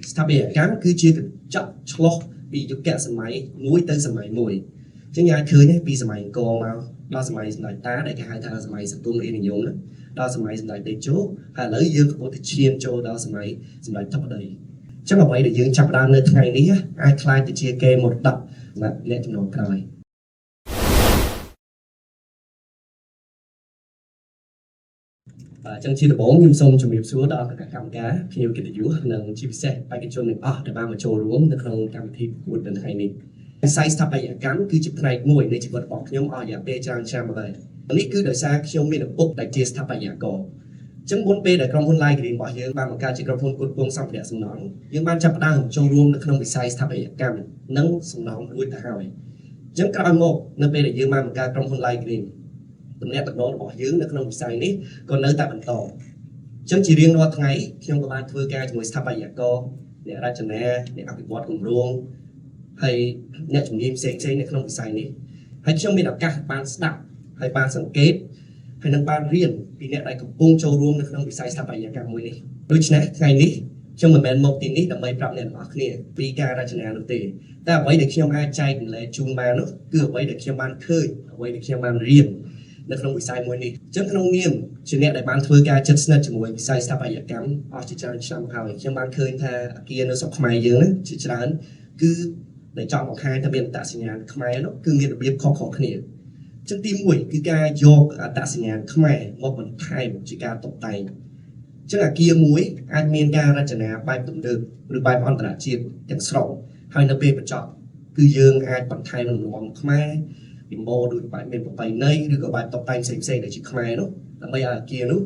ស្ថាបត្យកម្មគឺជាកញ្ចក់ឆ្លុះពីយុគសម័យមួយទៅសម័យមួយអញ្ចឹងយើងអាចឃើញពីសម័យអង្គរមកដល់សម័យសម្ដេចតាដែលគេហៅថាសម័យសង្គមរាជនិយមណាដល់សម័យសម្ដេចតេជោហើយឥឡូវយើងកំពុងតែឈានចូលដល់សម័យសម្ដេចធិបតីអញ្ចឹងអ្វីដែលយើងចាប់ផ្ដើមនៅថ្ងៃនេះអាចក្លាយទៅជាកេរមរតកសម្រាប់អ្នកជំនាន់ក្រោយបាទអញ្ចឹងជាដំបូងខ្ញុំសូមជម្រាបសួរដល់គណៈកម្មការភ្ញៀវកិត្តិយសនិងជាពិសេសបេក្ខជនទាំងអស់ដែលបានមកចូលរួមនៅក្នុងកម្មវិធីប្រកួតនៅថ្ងៃនេះវិស័យស្ថាបត្យកម្មគឺជាផ្នែកមួយនៃជីវិតរបស់ខ្ញុំអស់រយៈពេលច្រើនឆ្នាំមកហើយនេះគឺដោយសារខ្ញុំមានឪពុកដែលជាស្ថាបត្យករអញ្ចឹងមុនពេលដែលក្រុមហ៊ុន Light Green របស់យើងបានបង្កើតជាក្រុមហ៊ុនផ្គត់ផ្គង់សម្ភារៈសំណង់យើងបានចាប់ផ្ដើមចូលរួមនៅក្នុងវិស័យស្ថាបត្យកម្មនិងសំណង់រួចទៅហើយអញ្ចឹងក្រោយមកនៅពេលដែលយើងបានបង្កើតក្រុមហ៊ុន Light Green ទំនាក់ទំនងរបស់យើងនៅក្នុងវិស័យនេះក៏នៅតែបន្តអញ្ចឹងជារៀងរាល់ថ្ងៃខ្ញុំក៏បានធ្វើការជាមួយស្ថាបត្យករអ្នករចនាអ្នកអភិវឌ្ឍគម្រោងហើយអ្នកជំនាញផ្សេងៗនៅក្នុងវិស័យនេះហើយខ្ញុំមានឱកាសបានស្ដាប់ហើយបានសង្កេតហើយនឹងបានរៀនពីអ្នកដែលកំពុងចូលរួមនៅក្នុងវិស័យស្ថាបត្យកម្មមួយនេះដូច្នេះថ្ងៃនេះខ្ញុំមិនមែនមកទីនេះដើម្បីប្រាប់អ្នកទាំងអស់គ្នាពីការរចនានោះទេតែអ្វីដែលខ្ញុំអាចចែករំលែកជូនបាននោះគឺអ្វីដែលខ្ញុំបានឃើញអ្វីដែលខ្ញុំបានរៀននៅក្នុងវិស័យមួយនេះអញ្ចឹងក្នុងនាមជាអ្នកដែលបានធ្វើការជិតស្និទ្ធជាមួយវិស័យស្ថាបត្យកម្មអស់ជាច្រើនឆ្នាំមកហើយខ្ញុំបានឃើញថាអគារនៅស្រុកខ្មែរយើងណាជាច្រើនគឺដែលចង់បង្ហាញថាមានអត្តសញ្ញាណខ្មែរនោះគឺមានរបៀបខុសៗគ្នាអញ្ចឹងទី1គឺការយកអត្តសញ្ញាណខ្មែរមកបន្ថែមជាការតុបតែងអញ្ចឹងអគារមួយអាចមានការរចនាបែបទំនើបឬបែបអន្តរជាតិទាំងស្រុងហើយនៅពេលបញ្ចប់គឺយើងអាចបន្ថែមលំនាំខ្មែរពីម៉ូដូចបែបមានប្រពៃណីឬក៏បែបតុបតែងផ្សេងៗដែលជាខ្មែរនោះដើម្បីឲ្យអគារនោះ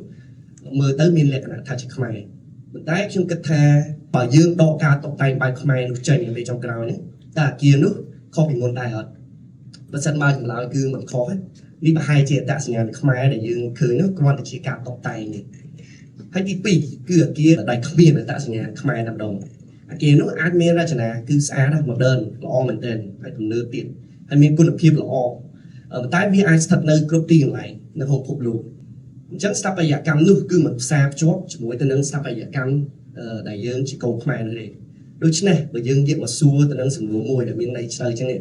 មើលទៅមានលក្ខណៈថាជាខ្មែរប៉ុន្តែខ្ញុំគិតថាបើយើងដកការតុបតែងបែបខ្មែរនោះចេញនៅពេលចុងក្រោយនេះតើអគារនោះខុសពីមុនដែរអត់បើសិនបើចម្លើយគឺមិនខុសទេនេះប្រហែលជាអត្តសញ្ញាណខ្មែរដែលយើងឃើញនោះគ្រាន់តែជាការតុបតែងទេហើយទី2គឺអគារដែលគ្មានអត្តសញ្ញាណខ្មែរតែម្ដងអគារនោះអាចមានរចនាគឺស្អាតណាស់ modern ល្អមែនទែនហើយទំនើបទៀតហើយមានគុណភាពល្អប៉ុន្តែវាអាចស្ថិតនៅគ្រប់ទីកន្លែងនៅក្នុងពិភពលោកអញ្ចឹងស្ថាបត្យកម្មនោះគឺមិនផ្សារភ្ជាប់ជាមួយទៅនឹងស្ថាបត្យកម្មដែលយើងជាកូនខ្មែរនោះទេដូច្នេះបើយើងងាកមកសួរទៅនឹងសំណួរមួយដែលមានន័យជ្រៅជាងនេះ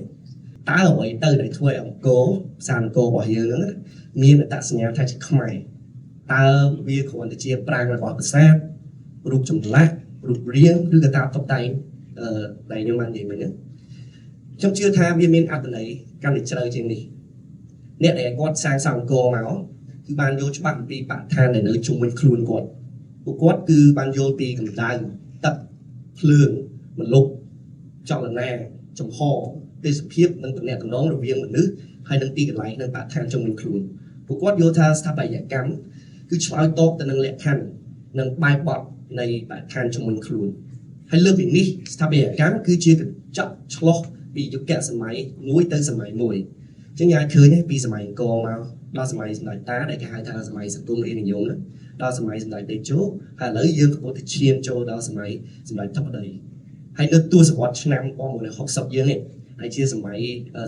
តើអ្វីទៅដែលធ្វើឲ្យអង្គរផ្សារអង្គររបស់យើងហ្នឹងមានអត្តសញ្ញាណថាជាខ្មែរតើវាគ្រាន់តែជាប្រាង្គរបស់ប្រាសាទរូបចម្លាក់រូបរាងឬក៏តាមតុបតែងដែលខ្ញុំបាននិយាយមិញហ្នឹងខ្ញុំជឿថាវាមានអត្ថន័យកាន់តែជ្រៅជាងនេះអ្នកដែលគាត់សាងសង់អង្គរមកគឺបានយល់ច្បាស់អំពីបរិស្ថានដែលនៅជុំវិញខ្លួនគាត់ពួកគាត់គឺបានយល់ពីកម្ដៅទឹកភ្លើងម្លប់ចលនាចំហទេសភាពនិងទំនាក់ទំនងរវាងមនុស្សហើយនិងទីកន្លែងនិងបរិស្ថានជុំវិញខ្លួនពួកគាត់យល់ថាស្ថាបត្យកម្មគឺឆ្លើយតបទៅនឹងលក្ខខណ្ឌនិងបែបបទនៃបរិស្ថានជុំវិញខ្លួនហើយលើកពីនេះស្ថាបត្យកម្មគឺជាកញ្ចក់ឆ្លុះពីយុគសម័យមួយទៅសម័យមួយអញ្ចឹងយើងអាចឃើញពីសម័យអង្គរមកដល់សម័យសម្ដេចតាដែលគេហៅថាសម័យសង្គមរាជនិយមណាដល់សម័យសម្ដេចតេជោហើយឥឡូវយើងកំពុងតែឈានចូលដល់សម័យសម្ដេចធិបតីហើយនៅទសវត្សរ៍ឆ្នាំ1960យើងនេះហើយជាសម័យ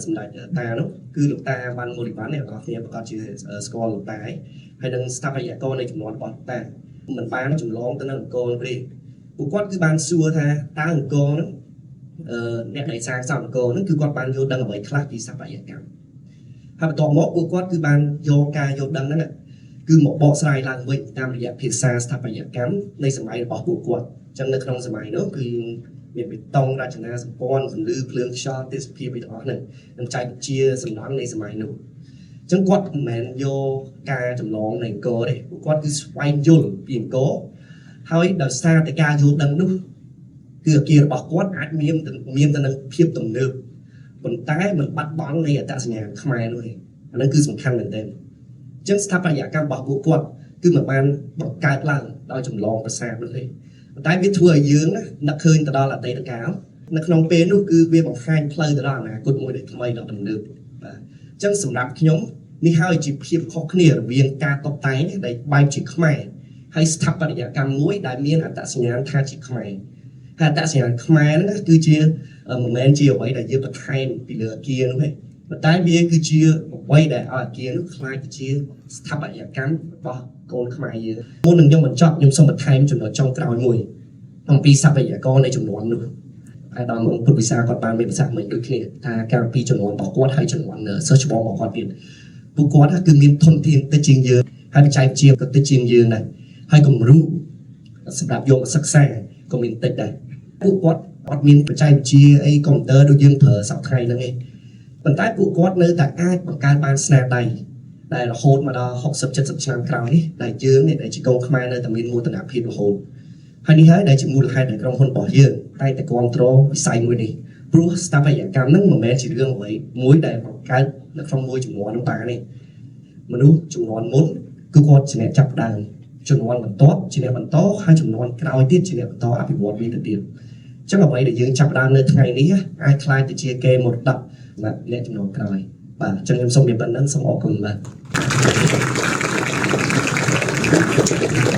សម្ដេចតានោះគឺលោកតាវ៉ាន់មូលីវ៉ាន់អ្នកនរគ្នាប្រកាសជាស្គាល់លោកតាហើយនឹងស្ថាបត្យករនៃជំនាន់របស់លោកតាមិនបានចម្លងទៅនឹងអង្គរទេពួកគាត់គឺបានសួរថាតើអង្គរហ្នឹងអ្នកដែលសាងសង់អង្គរហ្នឹងគឺគាត់បានយល់ដឹងអ្វីខ្លះពីស្ថាបត្យកម្មហើយបន្ទាប់មកពួកគាត់គឺបានយកការយល់ដឹងហ្នឹងគឺមកបកស្រាយឡើងវិញតាមរយៈភាសាស្ថាបត្យកម្មនៃសម័យរបស់ពួកគាត់អញ្ចឹងនៅក្នុងសម័យនោះគឺមានបេតុងរចនាសម្ព័ន្ធពន្លឺភ្លើងខ្យល់ទេសភាពអីទាំងអស់ហ្នឹងនឹងចែកជាសំណង់នៃសម័យនោះអញ្ចឹងគាត់មិនមែនយកការចម្លងនៃអង្គរទេពួកគាត់គឺស្វែងយល់ពីអង្គរហើយដោយសារតែការយល់ដឹងនោះគឺអគាររបស់គាត់អាចមានទៅនឹងភាពទំនើបប៉ុន្តែមិនបាត់បង់នៃអត្តសញ្ញាណខ្មែរនោះទេអាហ្នឹងគឺសំខាន់មែនទែនអញ្ចឹងស្ថាបត្យកម្មរបស់ពួកគាត់គឺមិនបានបង្កើតឡើងដោយចម្លងប្រាសាទនោះទេប៉ុន្តែវាធ្វើឲ្យយើងនឹកឃើញទៅដល់អតីតកាលនៅក្នុងពេលនោះគឺវាបង្ហាញផ្លូវទៅដល់អនាគតមួយដែលថ្មីដល់ទំនើបបាទអញ្ចឹងសម្រាប់ខ្ញុំនេះហើយជាភាពខុសគ្នារវាងការតុបតែងដែលបែបជាខ្មែរហើយស្ថាបត្យកម្មមួយដែលមានអត្តសញ្ញាណថាជាខ្មែរហើយអត្តសញ្ញាណខ្មែរហ្នឹងគឺជាមិនមែនជាអ្វីដែលយើងបន្ថែមពីលើអគារនោះទេប៉ុន្តែវាគឺជាអ្វីដែលឲ្យអគារនោះក្លាយទៅជាស្ថាបត្យកម្មរបស់កូនខ្មែរយើងមុននឹងខ្ញុំបញ្ចប់ខ្ញុំសូមបន្ថែមចំណុចចុងក្រោយមួយ អំពីសព្វករនៃជំនាន់នោះអាដាមអង្គពុទ្ធវិសាគាត់បានមានប្រសាសន៍មិញដូចគ្នាថាកាលពីជំនាន់របស់គាត់ហើយជំនាន់សិស្សច្បងរបស់គាត់ទៀតពួកគាត់គឺមានធនធានតិចជាងយើងហើយបច្ចេកវិទ្យាក៏តិចជាងយើងដែរហើយគំរូសម្រាប់យកមកសិក្សាក៏មានតិចដែរពួកគាត់អត់មានបច្ចេកវិទ្យាអីកុំព្យូទ័រដូចយើងប្រើសប្តាហ៍ថ្ងៃហ្នឹងឯងប៉ុន្តែពួកគាត់នៅតែអាចបង្កើតបានស្នាដៃដែលរហូតមកដល់60 70ឆ្នាំក្រោយនេះដែលយើងនេះដែលជាកូនខ្មែរនៅតែមានមោទនភាពរហូតហើយនេះហើយដែលជាមូលហេតុដែលក្រុមហ៊ុនរបស់យើងតែងតែគ្រប់គ្រងវិស័យមួយនេះព្រោះស្ថាបត្យកម្មហ្នឹងមិនមែនជារឿងអ្វីមួយដែលបង្កើតនៅក្នុងមួយជំនាន់នោះបានទេមនុស្សជំនាន់មុនគឺគាត់ជាអ្នកចាប់ផ្ដើមជំនាន់បន្ទាប់ជាអ្នកបន្តហើយជំនាន់ក្រោយទៀតជាអ្នកបន្តអភិវឌ្ឍវាទៅទៀតអញ្ចឹងអ្វីដែលយើងចាប់ផ្ដើមនៅថ្ងៃនេះអាចក្លាយទៅជាកេរមរតកសម្រាប់អ្នកជំនាន់ក្រោយបាទអញ្ចឹងខ្ញុំសូមមានប៉ុណ្ណឹងសូមអរគុណបាទ។